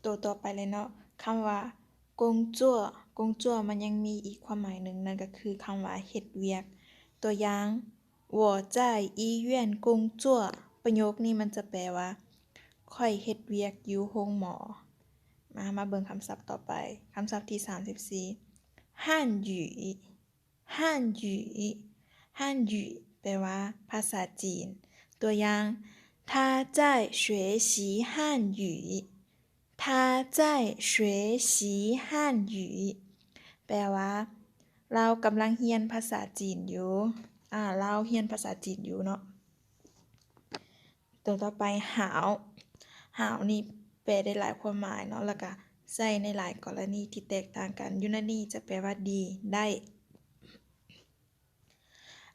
ຕົວຕໍ່ໄປເລີຍເນາະ ຄຳວ່າ 工作 工作 ມັນຍັງມີອີກຄວາມໝາຍໜຶ່ງ ນັ້ນກໍຄືຄຳວ່າເຮັດວຽກ. ຕົວຢ່າງ 我在医院工作 ປະໂຫຍກນີ້ມັນຈະແປວ່າ ຂ້ອຍເຮັດວຽກຢູ່ໂຮງໝໍ. ມາ ມາເບິ່ງຄຳສັບຕໍ່ໄປ ຄຳສັບທີສາມສິບສີ່ 汉语 汉语 汉语 ແປວ່າພາສາຈີນ. ຕົວຢ່າງ 他在学习汉语 他在学习汉语 ແປວ່າ ລາວກຳລັງຮຽນພາສາຈີນຢູ່. ອາ ລາວຮຽນພາສາຈີນຢູ່ເນາະ. ຕົວຕໍ່ໄປ 好 好 ນີ້ແປໄດ້ຫຼາຍຄວາມໝາຍເນາະ ແລ້ວກະໃຊ້ໃນຫຼາຍກໍລະນີທີ່ແຕກຕ່າງກັນ. ຢູ່ໃນນີ້ຈະແປວ່າ ດີ ໄດ້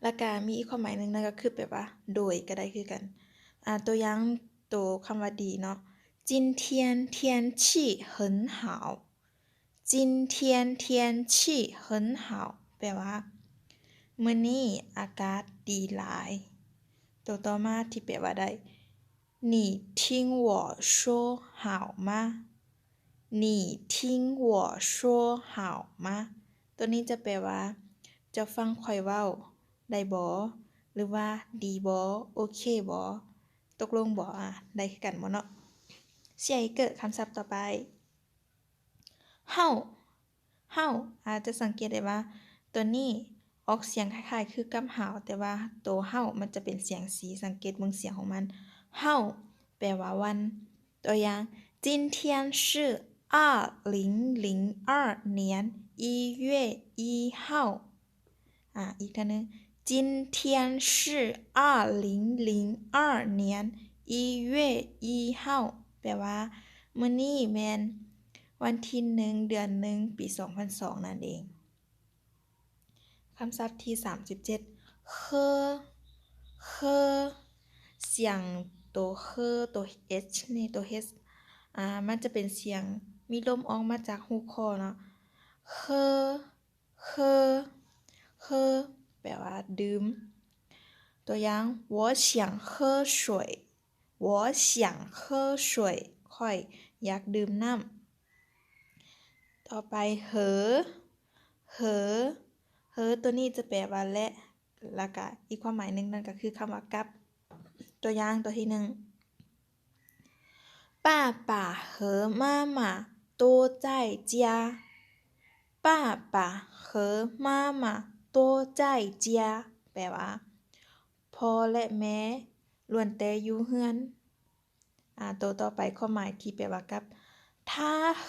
ແລ້ວກະມີອີກຄວາມໝາຍໜຶ່ງ ນັ້ນກໍຄືແປວ່າ ໂດຍ ກໍໄດ້ຄືກັນ. ອາ ຕົວຢ່າງໂຕຄຳວ່າ ດີ ເນາະ 今天天气很好 今天天气很好 ແປວ່າ ມື້ນີ້ອາກາດດີຫຼາຍ. ໂຕຕໍ່ມາທີ່ແປວ່າໄດ້ 你听我说好吗 你听我说好吗 ໂຕນີ້ຈະແປວ່າ ເຈົ້າຟັງຂ້ອຍເວົ້າໄດ້ບໍ່ ຫຼືວ່າ ດີບໍ່ ໂອເຄບໍ່ ຕົກລົງບໍ່ ອາ ໄດ້ຄືກັນບໍ່ເນາະ. 下一个 ຄຳສັບຕໍ່ໄປ 好 好 ອາດຈະສັງເກດໄດ້ວ່າ ໂຕນີ້ອອກສຽງຄ້າຍໆຄືກັບ 好 ແຕ່ວ່າໂຕ 好 ມັນຈະເປັນສຽງຊີ ສັງເກດເບິ່ງສຽງຂອງມັນ 好 ແປວ່າວັນ. ຕົວຢ່າງ 今天是二零零二年一月一号 ອາ ອີກເທື່ອໜຶ່ງ 今天是二零零二年一月一号 ແປວ່າ ມື້ນີ້ແມ່ນວັນທີໜຶ່ງ ເດືອນໜຶ່ງ ປີສອງພັນສອງນັ້ນເອງ. ຄຳສັບທີສາມສິບເຈັດ ເຮີ ເຮີ ສຽງໂຕເຮີ ໂຕເອັຊນີ້ ໂຕເຮັຊ ອາ ມັນຈະເປັນສຽງມີລົມອອກມາຈາກຮູຄໍເນາະ ເຮີ ເຮີເຮີ ແປວ່າດື່ມ. ຕົວຢ່າງ 我想喝水 我想喝水 ຂ້ອຍຢາກດື່ມນ້ຳ. ຕໍ່ໄປ ເຫີ ເຫີ ເຫີ ຕົວນີ້ຈະແປວ່າ ແລະ ແລ້ວກະອີກຄວາມໝາຍໜຶ່ງ ນັ້ນກໍຄືຄຳວ່າ ກັບ. ຕົວຢ່າງຕົວທີໜຶ່ງ 爸爸和妈妈都在家 爸爸和妈妈都在家 ແປວ່າ ພໍ່ ແລະ ແມ່ ລ້ວນແຕ່ຢູ່ເຮືອນ. ອາ ໂຕຕໍ່ໄປ ຄວາມໝາຍທີ່ແປວ່າ ກັບ 他和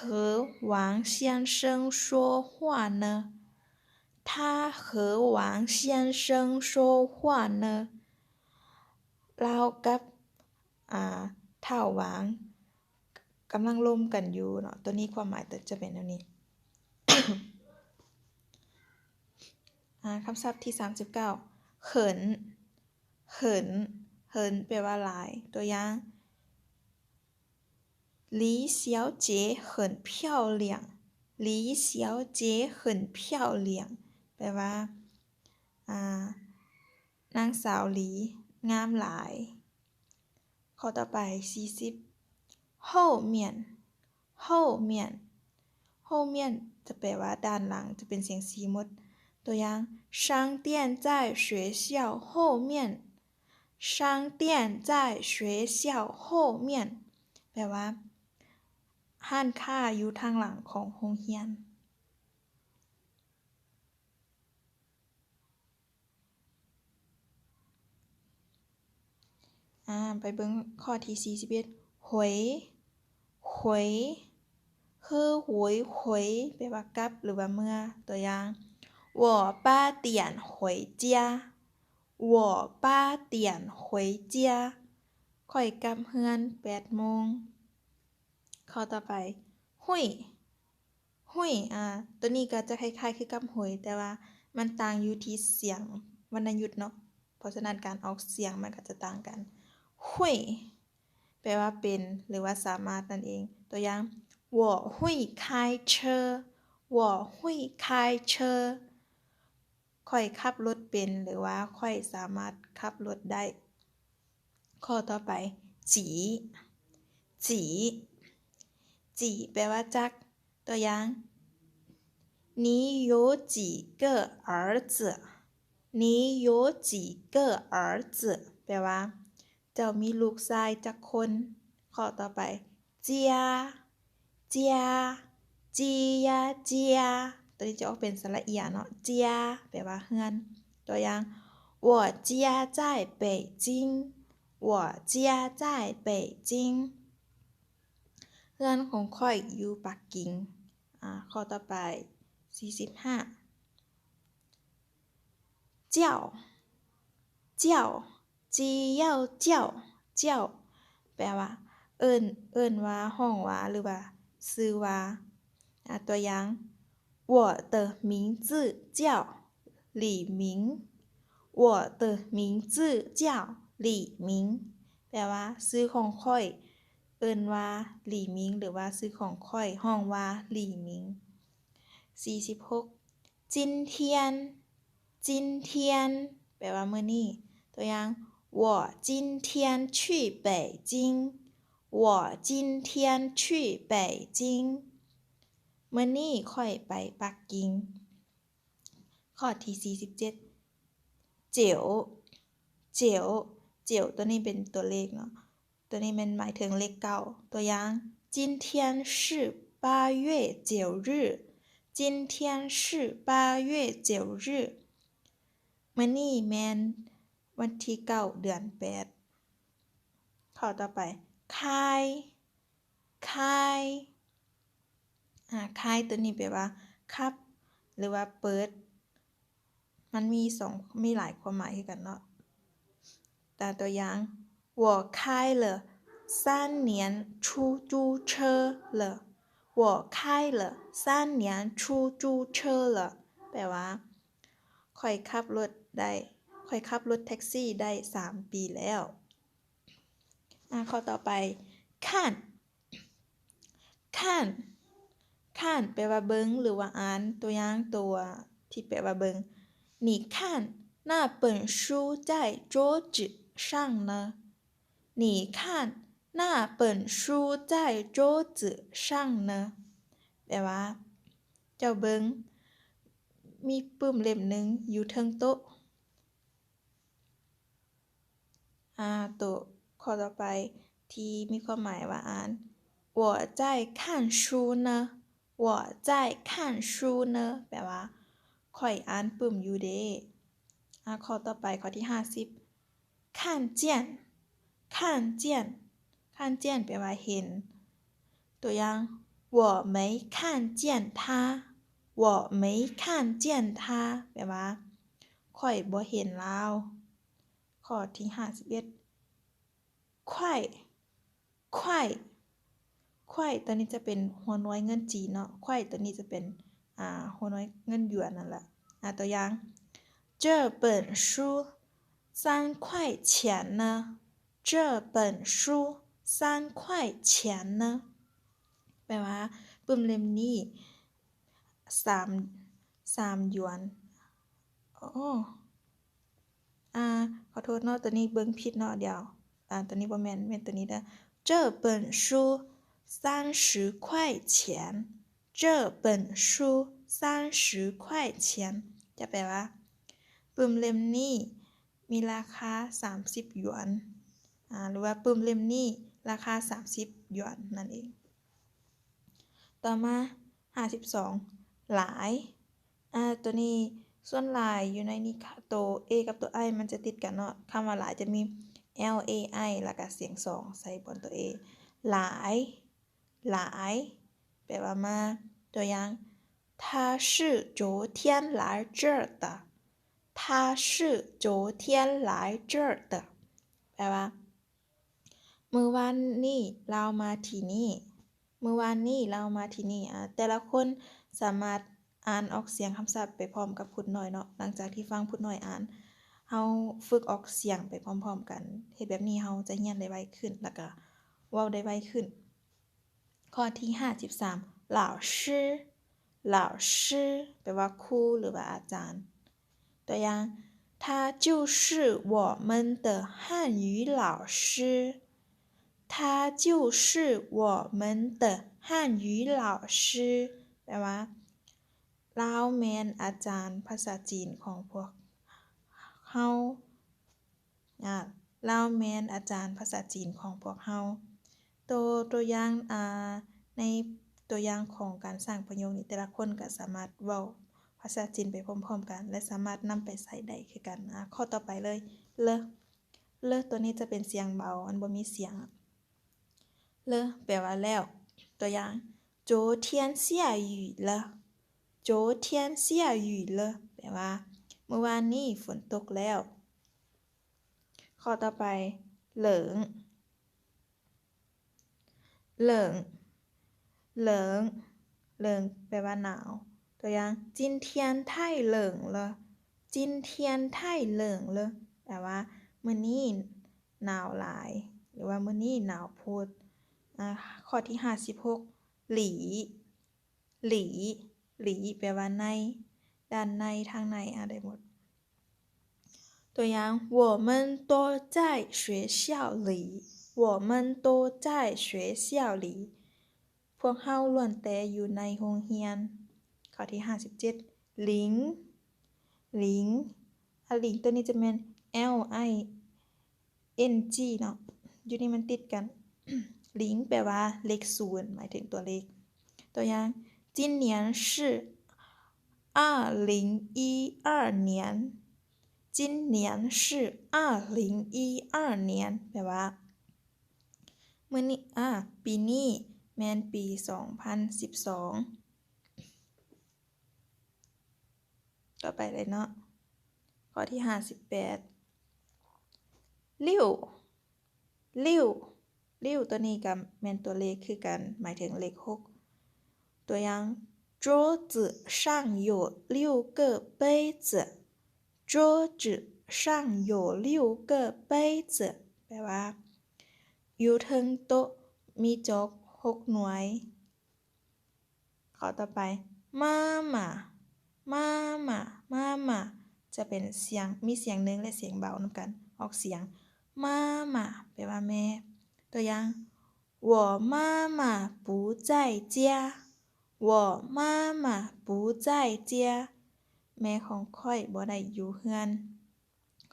王先生说话呢 他和王先生说话呢 ລາວກັບ ອາ ທ້າວຫວາງກຳລັງລົມກັນຢູ່ເນາະ. ໂຕນີ້ຄວາມໝາຍຈະເປັນແນວນີ້. ອາ ຄຳສັບທີສາມສິບເກົ້າ 很 很 很 ແປວ່າຫຼາຍ. ຕົວຢ່າງ 李小姐很漂亮 李小姐很漂亮 ແປວ່າ ອາ ນາງສາວຫຼີງາມຫຼາຍ. ຂໍ້ຕໍ່ໄປ ສີ່ສິບ 后面 后面 后面 ຈະແປວ່າດ້ານຫຼັງ ຈະເປັນສຽງຊີໝົດ. ຕົວຢ່າງ 商店在学校后面 商店在学校后面 ແປວ່າ ຮ້ານຄ້າຢູ່ທາງຫຼັງຂອງໂຮງຮຽນ. ອາ ໄປເບິ່ງຂໍ້ທີສີ່ສິບເອັດ 回 回 回 回 ແປວ່າກັບ ຫຼືວ່າເມືອ. ຕົວຢ່າງ 我八点回家 我八点回家 ຂ້ອຍກັບເຮືອນແປດໂມງ. ຂໍ້ຕໍ່ໄປ 会 会 ອາ ໂຕນີ້ກໍຈະຄ້າຍໆຄືກັບ 回 ແຕ່ວ່າມັນຕ່າງຢູ່ທີ່ສຽງວັນນະຍຸດເນາະ ເພາະສະນັ້ນການອອກສຽງມັນກໍຈະຕ່າງກັນ. 会 ແປວ່າເປັນ ຫຼືວ່າສາມາດນັ້ນເອງ. ຕົວຢ່າງ 我会开车 我会开车 ຂ້ອຍຂັບລົດເປັນ ຫຼືວ່າຂ້ອຍສາມາດຂັບລົດໄດ້. ຂໍ້ຕໍ່ໄປ 几 几 几几 ແປວ່າຈັກ. ຕົວຢ່າງ 你有几个儿子? 你有几个儿子? ແປວ່າ ເຈົ້າມີລູກຊາຍຈັກຄົນ? ຂໍ້ຕໍ່ໄປ 家 家 ຈີ ຍາ ເຈຍ ຕົວນີ້ຈະອອກເປັນສະຫຼະເອຍເນາະ ເຈຍ ແປວ່າເຮືອນ. ຕົວຢ່າງ 我家在北京. 我家在北京. ເຮືອນຂອງຂ້ອຍຢູ່ປັກກິ່ງ. ອາ ຂໍ້ຕໍ່ໄປ ສີ່ສິບຫ້າ 叫 叫 叫 ແປວ່າ ເອີ້ນ ເອີ້ນວ່າ ຮ້ອງວ່າ ຫຼືວ່າຊື່ວ່າ. ອາ ຕົວຢ່າງ 我的名字叫 李明. 我的名字叫李明 ແປວ່າ ຊື່ຂອງຂ້ອຍເອີ້ນວ່າ 李明 ຫຼືວ່າຊື່ຂອງຂ້ອຍຮ້ອງວ່າ 李明. ສີ່ສິບຫົກ 今天 今天 ແປວ່າມື້ນີ້. ຕົວຢ່າງ 我今天去北京. 我今天去北京. ມື້ນີ້ຂ້อยໄປປັກກິ່ງ. ຂໍ້ທີສີ່ສິບເຈັດ 九 九 九 ຕົວນີ້ເປັນຕົວເລກເນາະ ຕົວນີ້ແມ່ນໝາຍເຖິງເລກເກົ້າ. ຕົວຢ່າງ 今天是八月九日. 今天是八月九日. ມື້ນີ້ແມ່ນວັນທີເກົ້າ ເດືອນແປດ. ຂໍ້ຕໍ່ໄປ 开 开 ອາ 开 ຕົວນີ້ແປວ່າ ຂັບ ຫຼືວ່າ ເປີດ. ມັນມີສອງ ມີຫຼາຍຄວາມໝາຍຄືກັນເນາະ. ຕົວຢ່າງ 我开了三年出租车了. 我开了三年出租车了. ແປວ່າ ຂ້ອຍຂັບລົດໄດ້ ຂ້ອຍຂັບລົດແທັກຊີໄດ້ສາມປີແລ້ວ. ອາ ຂໍ້ຕໍ່ໄປ 看 看 看 ແປວ່າເບິ່ງ ຫຼືວ່າອ່ານ. ຕົວຢ່າງ ຕົວທີ່ແປວ່າເບິ່ງ 你看，那本书在桌子上呢。你看，那本书在桌子上呢。 ແປວ່າ ເຈົ້າເບິ່ງ ມີປຶ້ມເຫຼັ້ມໜຶ່ງຢູ່ເທິງໂຕະ. ອາ ໂຕ ຂໍ້ຕໍ່ໄປທີ່ມີຄວາມໝາຍວ່າອ່ານ 我在看书呢. 我在看书呢. ແປວ່າ ຂ້ອຍອ່ານປຶ້ມຢູ່ເດ້. ອາ ຂໍ້ຕໍ່ໄປ ຂໍ້ທີຫ້າສິບ 看见 看见 看见 ແປວ່າເຫັນ. ຕົວຢ່າງ 我没看见他。我没看见他。 ແປວ່າ ຂ້ອຍບໍ່ເຫັນລາວ. ຂໍ້ທີຫ້າສິບເອັດ 块 块 块 ຕົວນີ້ຈະເປັນຫົວໜ່ວຍເງິນຈີນເນາະ 块 ຕົວນີ້ຈະເປັນ ອາ ຫົວໜ່ວຍເງິນຢວນນັ້ນລະ. ອາ ຕົວຢ່າງ 这本书三块钱呢。这本书三块钱呢。 ແປວ່າ ປຶ້ມເຫຼັ້ມນີ້ສາມ ສາມຢວນ. ອໍ ອາ ຂໍໂທດເນາະ ຕົວນີ້ເບິ່ງຜິດເນາະ. ດຽວ ອາ ຕົວນີ້ບໍ່ແມ່ນ ແມ່ນຕົວນີ້ເດີ. 这本书三十块钱。这本书三十块钱。 ຈະແປວ່າ ປຶ້ມເຫຼັ້ມນີ້ມີລາຄາສາມສິບຢວນ ອາ ຫຼືວ່າປຶ້ມເຫຼັ້ມນີ້ລາຄາສາມສິບຢວນນັ້ນເອງ. ຕໍ່ມາ ຫ້າສິບສອງ ຫຼາຍ. ອາ ຕົວນີ້ສ່ວນຫຼາຍຢູ່ໃນນີ້ ໂຕ A ກັບໂຕ I ມັນຈະຕິດກັນເນາະ. ຄຳວ່າຫຼາຍຈະມີ L A I ແລ້ວກະສຽງສອງໃສ່ບ່ອນໂຕ A. ຫຼາຍ ຫຼາຍ ແປວ່າມາ. ຕົວຢ່າງ 他是昨天来这儿的。他是昨天来这儿的。 ແປວ່າ ມື້ວານນີ້ລາວມາທີ່ນີ້. ມື້ວານນີ້ລາວມາທີ່ນີ້. ອາ ແຕ່ລະຄົນສາມາດອ່ານອອກສຽງຄຳສັບໄປພ້ອມກັບພຸດນ້ອຍເນາະ. ຫຼັງຈາກທີ່ຟັງພຸດນ້ອຍອ່ານ, ເຮົາຝຶກອອກສຽງໄປພ້ອມໆກັນ. ເຮັດແບບນີ້ເຮົາຈະຮຽນໄດ້ໄວຂຶ້ນ ແລ້ວກະເວົ້າໄດ້ໄວຂຶ້ນ. ຂໍ້ທີຫ້າສິບສາມ 老师 老师 ແປວ່າຄູ ຫຼືວ່າອາຈານ. ຕົວຢ່າງ 他就是我们的汉语老师。他他就是我们的汉语老师 ແປວ່າ ລາວແມ່ນອາຈານພາສາຈີນຂອງພວກເຮົາ. ອາ ລາວແມ່ນອາຈານພາສາຈີນຂອງພວກເຮົາ. ໂຕ ຕົວຢ່າງ ອາ ໃນຕົວຢ່າງຂອງການສ້າງປະໂຫຍກນີ້ ແຕ່ລະຄົນກໍສາມາດເວົ້າພາສາຈີນໄປພ້ອມໆກັນ ແລະ ສາມາດນຳໄປໃຊ້ໄດ້ຄືກັນ. ອາ ຂໍ້ຕໍ່ໄປເລີຍ ເລີ ເລີ ຕົວນີ້ຈະເປັນສຽງເບົາ ມັນບໍ່ມີສຽງ. ເລີ ແປວ່າແລ້ວ. ຕົວຢ່າງ 昨天下雨了 昨天下雨了 ແປວ່າ ມື້ວານນີ້ຝົນຕົກແລ້ວ. ຂໍ້ຕໍ່ໄປ 冷 冷 冷 冷 ແປວ່າໜາວ. ຕົວຢ່າງ 今天太冷了 今天太冷了 ແປວ່າ ມື້ນີ້ໜາວຫຼາຍ ຫຼືວ່າ ມື້ນີ້ໜາວໂພດ. ອາ ຂໍ້ທີຫ້າສິບຫົກ 里 里 里 ແປວ່າໃນ ດ້ານໃນ ທາງໃນ ອາ ໄດ້ໝົດ. ຕົວຢ່າງ 我们都在学校里 我们都在学校里 ພວກເຮົາລ້ວນແຕ່ຢູ່ໃນໂຮງຮຽນ. ຂໍ້ທີຫ້າສິບເຈັດ 零 零 ອາ 零 ຕົວນີ້ຈະແມ່ນ L I N G ເນາະ ຢູ່ນີ້ມັນຕິດກັນ. 零 ແປວ່າເລກສູນ ໝາຍເຖິງຕົວເລກ. ຕົວຢ່າງ 今年是二零一二年 今年是二零一二年 ແປວ່າ ມື້ນີ້ ອາ ປີນີ້ແມ່ນປີສອງພັນສິບສອງ. ຕໍ່ໄປເລີຍເນາະ ຂໍ້ທີຫ້າສິບແປດ 六 六 六 ຕົວນີ້ກໍແມ່ນຕົວເລກຄືກັນ ໝາຍເຖິງເລກຫົກ. ຕົວຢ່າງ 桌子上有六个杯子 桌子上有六个杯子 ແປວ່າ ຢູ່ເທິງໂຕະມີຈອກຫົກໜ່ວຍ. ຂໍ້ຕໍ່ໄປ 妈妈 妈妈 妈妈 ຈະເປັນສຽງ ມີສຽງໜຶ່ງ ແລະ ສຽງເບົານຳກັນ ອອກສຽງ 妈妈 ແປວ່າແມ່. ຕົວຢ່າງ 我妈妈不在家 我妈妈不在家 ແມ່ຂອງຂ້ອຍບໍ່ໄດ້ຢູ່ເຮືອນ.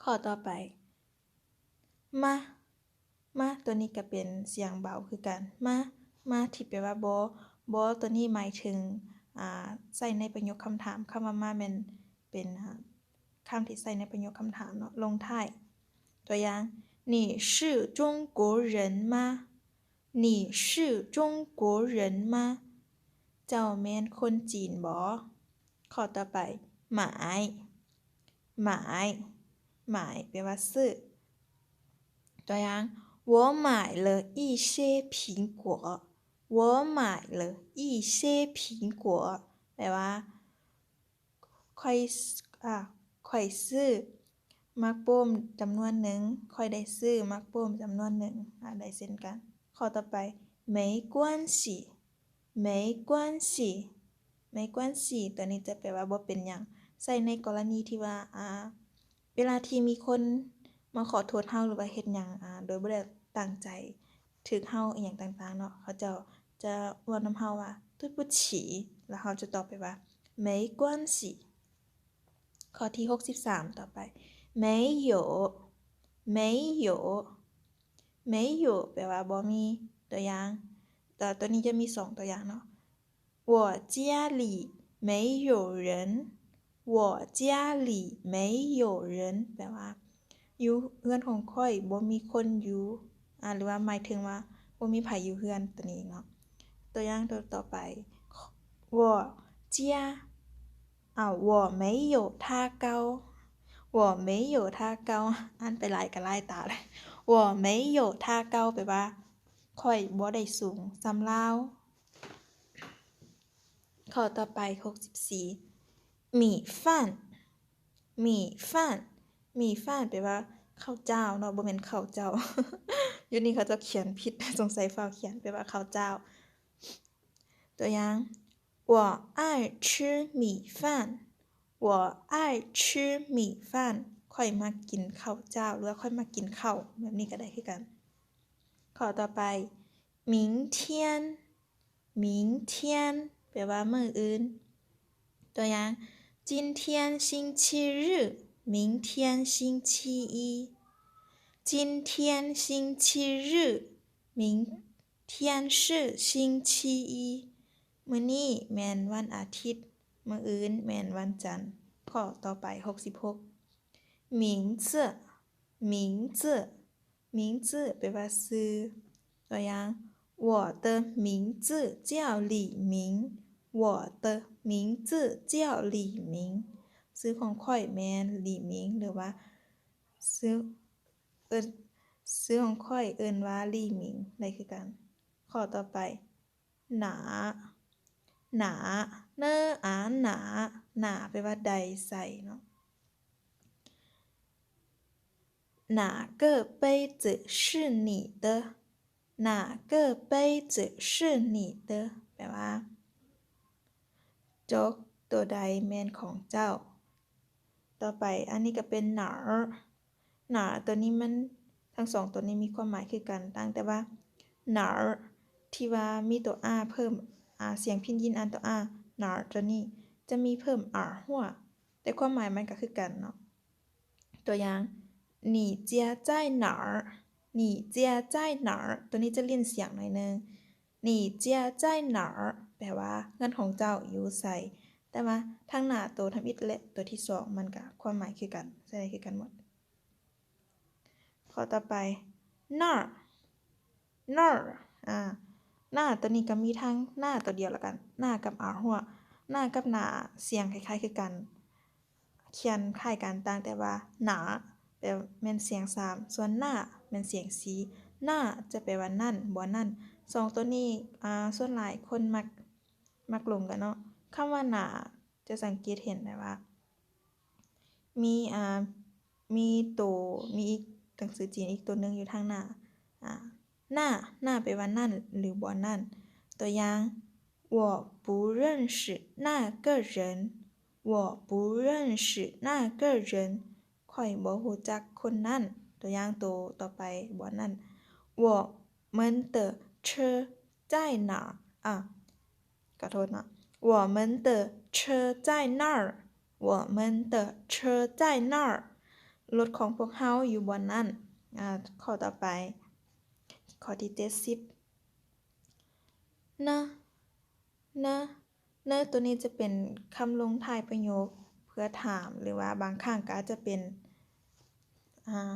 ຂໍ້ຕໍ່ໄປ 吗 吗 ຕົວນີ້ກໍເປັນສຽງເບົາຄືກັນ 吗 吗 ທີ່ແປວ່າບໍ່ ບໍ່ ຕົວນີ້ໝາຍເຖິງ ອາ ໃຊ້ໃນປະໂຫຍກຄຳຖາມ. ຄຳວ່າ 吗 ແມ່ນເປັນ ອາ ຄຳທີ່ໃຊ້ໃນປະໂຫຍກຄຳຖາມເນາະ ລົງທ້າຍ. ຕົວຢ່າງ 你是中国人吗 你是中国人吗 ເຈົ້າແມ່ນຄົນຈີນບໍ? ຂໍ້ຕໍ່ໄປ 买 买 买 ແປວ່າຊື້. ຕົວຢ່າງ 我买了一些苹果 我买了一些苹果 ແປວ່າ ຂ້ອຍ ອາ ຂ້ອຍຊື້ໝາກໂປ້ມຈຳນວນໜຶ່ງ ຂ້ອຍໄດ້ຊື້ໝາກໂປ້ມຈຳນວນໜຶ່ງ ອາ ໄດ້ເຊັ່ນກັນ. ຂໍ້ຕໍ່ໄປ 没关系 没关系 没关系 ຕົວນີ້ຈະແປວ່າບໍ່ເປັນຫຍັງ ໃຊ້ໃນກໍລະນີທີ່ວ່າ ອາ ເວລາທີ່ມີຄົນມາຂໍໂທດເຮົາ ຫຼືວ່າເຮັດຫຍັງ ອາ ໂດຍບໍ່ໄດ້ຕັ້ງໃຈ ຖືກເຮົາອີ່ຫຍັງຕ່າງໆເນາະ ເຂົາເຈົ້າຈະເວົ້ານຳເຮົາວ່າ 对不起 ແລ້ວເຮົາຈະຕອບໄປວ່າ 没关系. ຂໍ້ທີຫົກສິບສາມ ຕໍ່ໄປ 没有 没有 没有 ແປວ່າບໍ່ມີ. ຕົວຢ່າງ ຕົວ ຕົວນີ້ຈະມີສອງຕົວຢ່າງເນາະ 我家里没有人 我家里没有人 ແປວ່າ ຢູ່ເຮືອນຂອງຂ້ອຍບໍ່ມີຄົນຢູ່ ອາ ຫຼືວ່າໝາຍເຖິງວ່າບໍ່ມີໃຜຢູ່ເຮືອນ ຕົວນີ້ເນາະ. ຕົວຢ່າງຕົວຕໍ່ໄປ 我家 ອາ 我没有他高 我没有他高 ອ່ານໄປຫຼາຍກໍຫຼາຍຕາແລ້ວ 我没有他高 ແປວ່າ ຂ້ອຍບໍ່ໄດ້ສູງສ່ຳລາວ. ຂໍ້ຕໍ່ໄປ ຫົກສິບສີ່ 米饭 米饭 米饭 ແປວ່າເຂົ້າຈ້າວເນາະ ບໍ່ແມ່ນເຂົ້າເຈົ້າ ຢູ່ນີ້ເຂົາເຈົ້າຂຽນຜິດ ສົງໄສຟ້າວຂຽນ ແປວ່າເຂົ້າຈ້າວ. ຕົວຢ່າງ 我爱吃米饭 我爱吃米饭 ຂ້ອຍມັກກິນເຂົ້າຈ້າວ ຫຼືວ່າຂ້ອຍມັກກິນເຂົ້າ ແບບນີ້ກໍໄດ້ຄືກັນ. ຂໍ້ຕໍ່ໄປ 明天 明天 ແປວ່າມື້ອື່ນ. ຕົວຢ່າງ 今天星期日 明天星期一 今天星期日 明天是星期一 ມື້ນີ້ແມ່ນວັນອາທິດ ມື້ອື່ນແມ່ນວັນຈັນ. ຂໍ້ຕໍ່ໄປ ຫົກສິບຫົກ 名字 名字 名字 ແປວ່າຊື່. ຕົວຢ່າງ 我的名字叫李明 我的名字叫李明 ຊື່ຂອງຂ້ອຍແມ່ນຫຼີໝິງ ຫຼືວ່າຊື່ ເອີ້ນ ຊື່ຂອງຂ້ອຍເອີ້ນວ່າຫຼີໝິງ ໄດ້ຄືກັນ. ຂໍ້ຕໍ່ໄປ ໜາ ໜາ ເນີອາ ໜາ ໜາ ແປວ່າໃດ ໃສ່ເນາະ. 哪个杯子是你的 哪个杯子是你的 ແປວ່າ ໂຈກໂຕໃດແມ່ນຂອງເຈົ້າ. ຕໍ່ໄປ ອັນນີ້ກໍເປັນ 哪儿 哪儿 ຕົວນີ້ມັນ ທັງສອງຕົວນີ້ມີຄວາມໝາຍຄືກັນ ຕ່າງແຕ່ວ່າ 哪儿 ທີ່ວ່າມີຕົວ r ເພີ່ມ ອາ ສຽງພິນຢິນອ່ານຕົວ r 哪儿 ຕົວນີ້ຈະມີເພີ່ມ 耳朵 ແຕ່ຄວາມໝາຍມັນກໍຄືກັນເນາະ. ຕົວຢ່າງ 你家在哪儿 你家在哪儿 ຕົວນີ້ຈະຫຼິ້ນສຽງໜ້ອຍໜຶ່ງ 你家在哪儿 ແປວ່າເຮືອນຂອງເຈົ້າຢູ່ໃສ ແຕ່ວ່າທັງໜ້າໂຕທຳອິດ ແລະ ໂຕທີສອງ ມັນກະຄວາມໝາຍຄືກັນ ໃຊ້ໄດ້ຄືກັນໝົດ. ຂໍ້ຕໍ່ໄປ 那儿 那儿 ອາ 那儿 ໂຕນີ້ກໍມີທັງ 那儿 ໂຕດຽວ ແລ້ວກໍ 那儿 ກັບ 耳朵 那儿 ກັບ 哪儿 ສຽງຄ້າຍໆຄືກັນ ຂຽນຄ້າຍກັນ ຕ່າງແຕ່ວ່າ 哪儿 ແປແມ່ນສຽງສາມ ສ່ວນ 那儿 ແມ່ນສຽງສີ່ 那儿 ຈະແປວ່ານັ້ນ ບ່ອນນັ້ນ. ສອງຕົວນີ້ ອາ ສ່ວນຫຼາຍຄົນມັກ ມັກຫຼົງກັນເນາະ. ຄຳວ່າ 哪儿 ຈະສັງເກດເຫັນໄດ້ວ່າ ມີ ອາ ມີໂຕ ມີອີກ ໜັງສືຈີນອີກໂຕໜຶ່ງຢູ່ທາງໜ້າ ອາ 那儿 那儿 ແປວ່ານັ້ນ ຫຼື ບ່ອນນັ້ນ. ຕົວຢ່າງ 我不认识那个人 我不认识那个人 ຂ້ອຍບໍ່ຮູ້ຈັກຄົນນັ້ນ. ຕົວຢ່າງໂຕຕໍ່ໄປ ບ່ອນນັ້ນ 我们的车在哪儿 ອາ ຂໍໂທດເນາະ 我们的车在那儿 我们的车在那儿 ລົດຂອງພວກເຮົາຢູ່ບ່ອນນັ້ນ. ອາ ຂໍ້ຕໍ່ໄປ ຂໍ້ທີເຈັດສິບ 呢 呢 呢 ໂຕນີ້ຈະເປັນຄຳລົງທ້າຍປະໂຫຍກເພື່ອຖາມ ຫຼືວ່າບາງຄັ້ງກໍອາດຈະເປັນ ອາ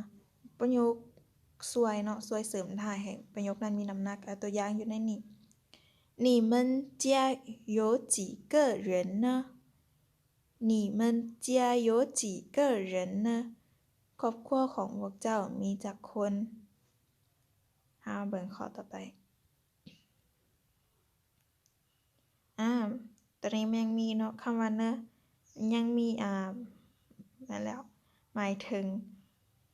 ປະໂຫຍກຊ່ວຍເນາະ ຊ່ວຍເສີມທ້າຍໃຫ້ປະໂຫຍກນັ້ນມີນ້ຳໜັກ. ອາ ຕົວຢ່າງຢູ່ໃນນີ້ 你们家有几个人呢 你们家有几个人呢 ຄອບຄົວຂອງພວກເຈົ້າມີຈັກຄົນ? ເຮົາເບິ່ງຂໍ້ຕໍ່ໄປ. ອາ ຕອນນີ້ຍັງມີເນາະ ຄຳວ່າ 呢 ຍັງມີ ອາ ນັ້ນແຫຼະ ໝາຍເຖິງ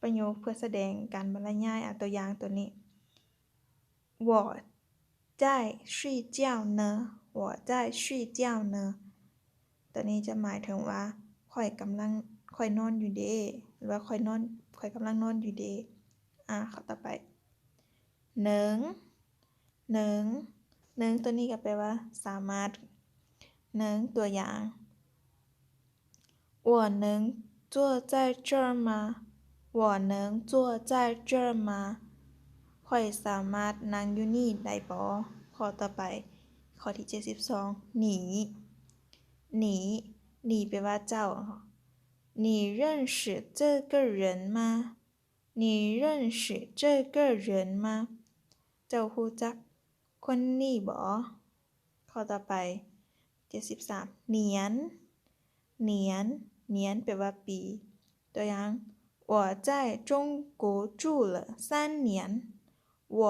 ປະໂຫຍກເພື່ອສະແດງການບັນລະຍາຍ. ອາ ຕົວຢ່າງຕົວນີ້ 我在睡觉呢 我在睡觉呢 ຕົວນີ້ຈະໝາຍເຖິງວ່າ ຂ້ອຍກຳລັງ ຂ້ອຍນອນຢູ່ເດ້ ຫຼືວ່າ ຂ້ອຍນອນ ຂ້ອຍກຳລັງນອນຢູ່ເດ້. ອາ ຂໍ້ຕໍ່ໄປ 能 能 能 ຕົວນີ້ກໍແປວ່າ ສາມາດ 能 ຕົວຢ່າງ 我能坐在这儿吗 我能坐在这儿吗 ຂ້ອຍສາມາດນັ່ງຢູ່ນີ້ໄດ້ບໍ່? ຂໍ້ຕໍ່ໄປ ຂໍ້ທີເຈັດສິບສອງ 你 你 你 ແປວ່າເຈົ້າ. 你认识这个人吗 你认识这个人吗 ເຈົ້າຮູ້ຈັກຄົນນີ້ບໍ່? ຂໍ້ຕໍ່ໄປ ເຈັດສິບສາມ 年 年 年 ແປວ່າປີ. ຕົວຢ່າງ 我在中国住了三年 我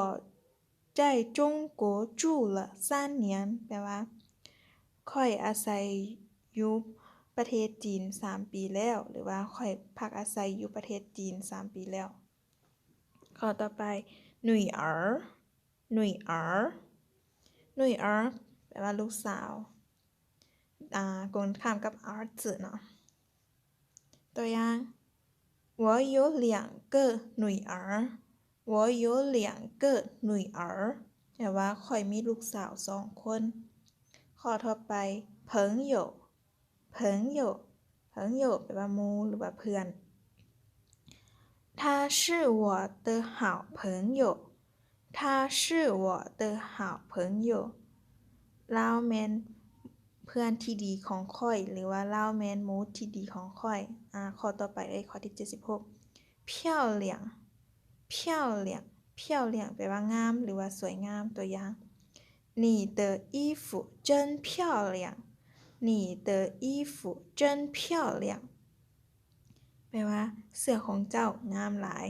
在中国住了三年 ແປວ່າ ຂ້ອຍອາໄສຢູ່ປະເທດຈີນສາມປີແລ້ວ ຫຼືວ່າ ຂ້ອຍພັກອາໄສຢູ່ປະເທດຈີນສາມປີແລ້ວ. ຂໍ້ຕໍ່ໄປ 女儿 女儿 女儿 ແປວ່າລູກສາວ ອາ ກົງກັນຂ້າມກັບ 儿子 ເນາະ. ຕົວຢ່າງ 我有两个女儿我有两个女儿 ແປວ່າຂ້ອຍມີລູກສາວສອງຄົນ. ຂໍ້ຕໍ່ໄປ 朋友 朋友 朋友 ແປວ່າໝູ່ ຫຼືວ່າເພື່ອນ. 他是我的好朋友 他是我的好朋友 ລາວແມ່ນເພື່ອນທີ່ດີຂອງຂ້ອຍ ຫຼືວ່າລາວແມ່ນໝູ່ທີ່ດີຂອງຂ້ອຍ. ອາ ຂໍ້ຕໍ່ໄປເລີຍ ຂໍ້ທີເຈັດສິບຫົກ 漂亮 漂亮 漂亮 ແປວ່າງາມ ຫຼືວ່າສວຍງາມ. ຕົວຢ່າງ 你的衣服真漂亮 你的衣服真漂亮 ແປວ່າເສື້ອຂອງເຈົ້າງາມຫຼາຍ.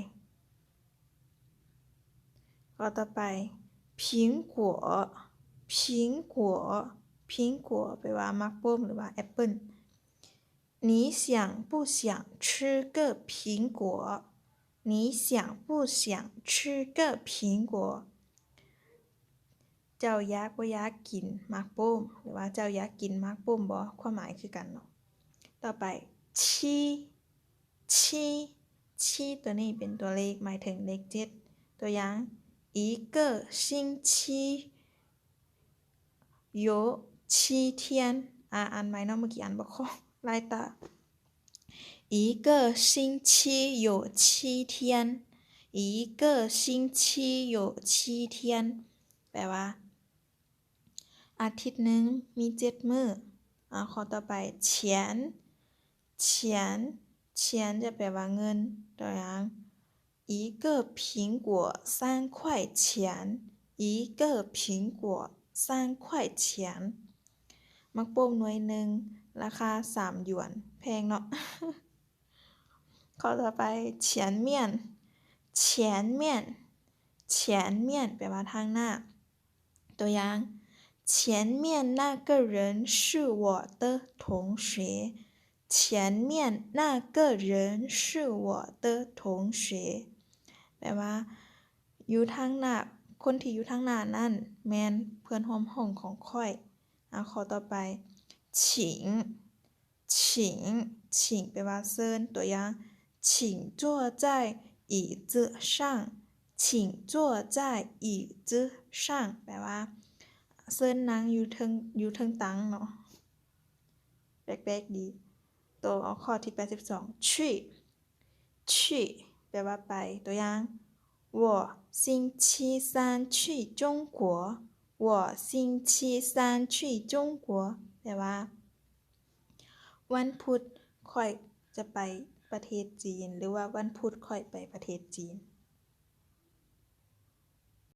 ຂໍ້ຕໍ່ໄປ 苹果 苹果 苹果 ແປວ່າໝາກໂປ່ມ ຫຼືວ່າແອັບເປິ້ນ. 你想不想吃个苹果 你想不想吃个苹果 ເຈົ້າຢາກບໍ່ຢາກກິນໝາກໂປ່ມ ຫຼືວ່າເຈົ້າຢາກກິນໝາກໂປ່ມບໍ່? ຄວາມໝາຍຄືກັນເນາະ. ຕໍ່ໄປ 七 七 七 ຕົວນີ້ເປັນຕົວເລກ ໝາຍເຖິງເລກເຈັດ. ຕົວຢ່າງ 一个星期有七天 ອາ ອ່ານໃໝ່ເນາະ ເມື່ອກີ້ອ່ານບໍ່ຄ່ອຍ ລາຍຕາ. 一个星期有七天 一个星期有七天 ແປວ່າ ອາທິດໜຶ່ງມີເຈັດມື້. ອາ ຂໍ້ຕໍ່ໄປ 钱 钱 钱 ຈະແປວ່າເງິນ. ຕົວຢ່າງ 一个苹果三块钱 一个苹果三块钱 ໝາກໂປ່ມໜ່ວຍໜຶ່ງ ລາຄາສາມຢວນ ແພງເນາະ. ຂໍ້ຕໍ່ໄປ 前面 前面 前面 ແປວ່າທາງໜ້າ. ຕົວຢ່າງ 前面那个人是我的同学 前面那个人是我的同学 ແປວ່າ ຢູ່ທາງໜ້າ ຄົນທີ່ຢູ່ທາງໜ້ານັ້ນແມ່ນເພື່ອນຮ່ວມຫ້ອງຂອງຂ້ອຍ. ອາ ຂໍ້ຕໍ່ໄປ 请 请 请 ແປວ່າເຊີນ. ຕົວຢ່າງ 请坐在椅子上 请坐在椅子上 ແປວ່າ ເຊີນນັ່ງຢູ່ເທິງ ຢູ່ເທິງຕັ່ງເນາະ. ແປກໆ ດີ. ໂຕ ຂໍ້ທີແປດສິບສອງ 去 去 ແປວ່າໄປ. ຕົວຢ່າງ 我星期三去中国 我星期三去中国 ແປວ່າ ວັນພຸດຂ້ອຍຈະໄປປະເທດຈີນ ຫຼືວ່າວັນພຸດຂ້ອຍໄປປະເທດຈີນ.